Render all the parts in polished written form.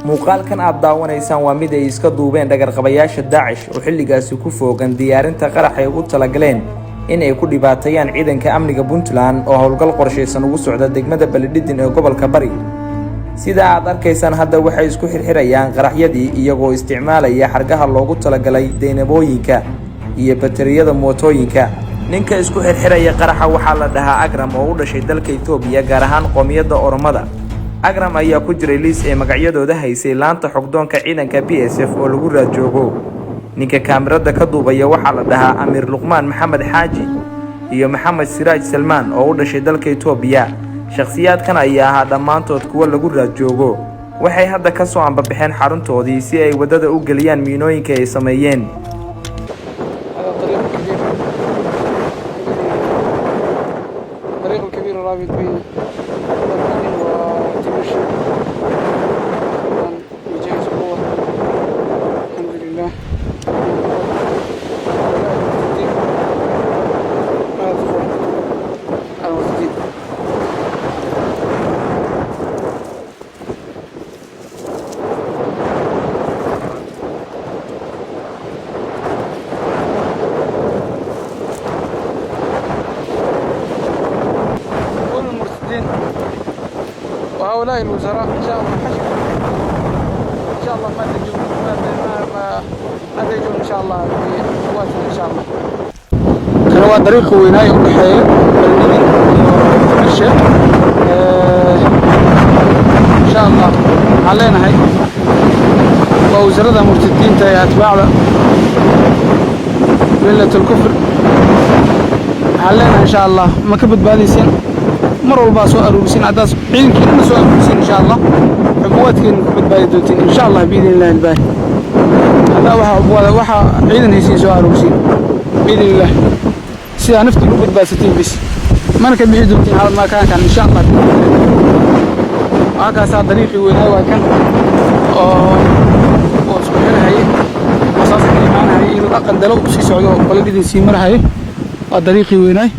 Muuqaalkan aad daawanaysaan waa mid ay iska duubeen dhagarqabayaasha Daacish oo xilligaasi ku foogan diyaarinta qarax ay ugu talagaleen in ay ku dhibaateeyaan ciidanka amniga Puntland oo howlgal qorshaysan ugu socda degmada Balidhidin ee gobolka Bari. Sida aad arkaysaan, hadda waxay isku xirxirayaan qaraxyadii, iyagoo isticmaalaya xargaha loogu talagalay deynabooyinka iyo bateriyada mootooyinka. Ninka isku xirxiraya qaraxa waxaa la dhahaa Agram oo u dhashay dalka Itoobiya, gaar ahaan qoomiyadda Oromada. Agram ayaa ku jiray liis ee magacyadooda haysay laanta xogdoonka ciidanka BSF oo lagu raad joogo. Ninka kaamirada ka duubaya waxaa la dhahaa Amiir Luqmaan Maxamed Xaaji iyo Maxamed Siraaj Salmaan oo u dhashay dalka Itoobiya. Shakhsiyaadkan ayaa ahaa dhammaantood kuwo lagu raad joogo. Waxay hadda ka soo ambabaxeen xaruntoodii si ay waddada u geliyaan miinooyinka ay sameeyeen. هذا الطريق الكبير، الطريق الكبير الرابط بين بلدين ودمشق. الآن نجهز قوة، الحمد لله. هؤلاء المرتدين ماذا تقول على المرتدين؟ كل المرتدين وهؤلاء الوزراء، ان شاء الله حشر، ان شاء الله ما تجون، ما تجون ان شاء الله بقواتنا ان شاء الله. Kan waa dariiqa weynaaye u dhexeeya Balidhidin iyo Fiqishe. Insha Allah waxaan leenahay waa wasarada murtadiinta ee atbaacda millat alkufr. Waxaan leenahay, insha Allah ma ka badbaadaysin. Mar walbaa soo aruurisin, haddaad ciidankiinana soo aruurisin, insha Allah xubuwaadkeena ku badbaadi doontiin, insha Allah, biidni illahi albaari. Haddaa waxa xubuwaada, waxa ciidan haysiin soo aruurisiin, biidni illah, sidaa naftiin u badbaadsatiin bis, mana ka bixi doontiin hal makaankan, insha Allah. Waa kaasaa dariiqii weynaa, waa kan oo isku xirhaye Boosaaso ka imaanahaya iyo dhaqan dalo u sii socdo oo Balidhidin sii marhayo. Waa dariiqii weynaay.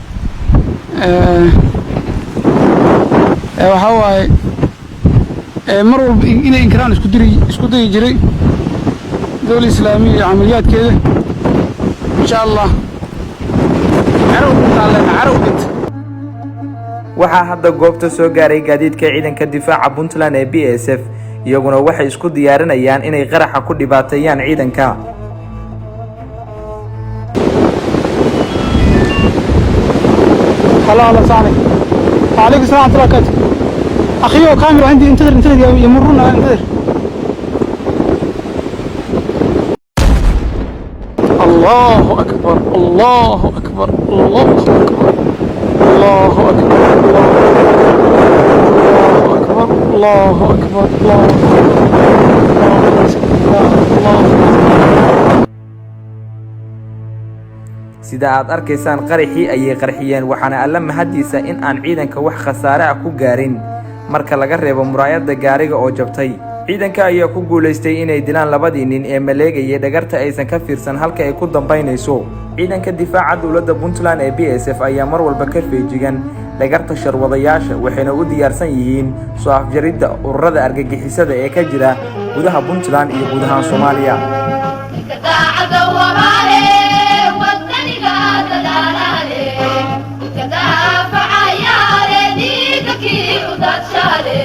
Waxaa waaye mar walba inay inkiraan isku diri isku dayi jiray dowla islaamiya iyo camaliyaadkeeda. Insha Allah caro u dhintaan lena, caro u dhinta. Waxaa hadda goobta soo gaaray gaadiidka ciidanka difaaca Puntland ee BSF. Iyaguna waxay isku diyaarinayaan inay qaraxa ku dhibaateeyaan ciidanka. هلا هلا، السلام عليكم. وعليكم السلام ورحمة الله وبركاته. أخي كاميرا عندي، انتظر انتظر، يمرون، انتظر. الله أكبر، الله أكبر، الله أكبر، الله أكبر، الله أكبر، الله أكبر، الله أكبر، الله أكبر. Sida aad arkaysaan, qaraxii ayay qarxiyeen, waxaana Alla mahaddiisa in aan ciidanka wax khasaare ah ku gaarin, marka laga reebo muraayadda gaariga oo jabtay. Ciidanka ayaa ku guulaystay inay dilaan labadii nin ee maleegayay dhagarta aysan ka fiirsan halka ay ku dambaynayso. Ciidanka difaaca dowladda Puntland ee BSF ayaa mar walba ka feejigan dhagarta sharwadayaasha, waxayna u diyaarsan yihiin soo afjaridda ururada argagixisada ee ka jira gudaha Puntland iyo guud ahaan Soomaaliya. Daacada wabaale wadaniga dadaalaale kadaafacayaale dhiiga kii u daadshaale.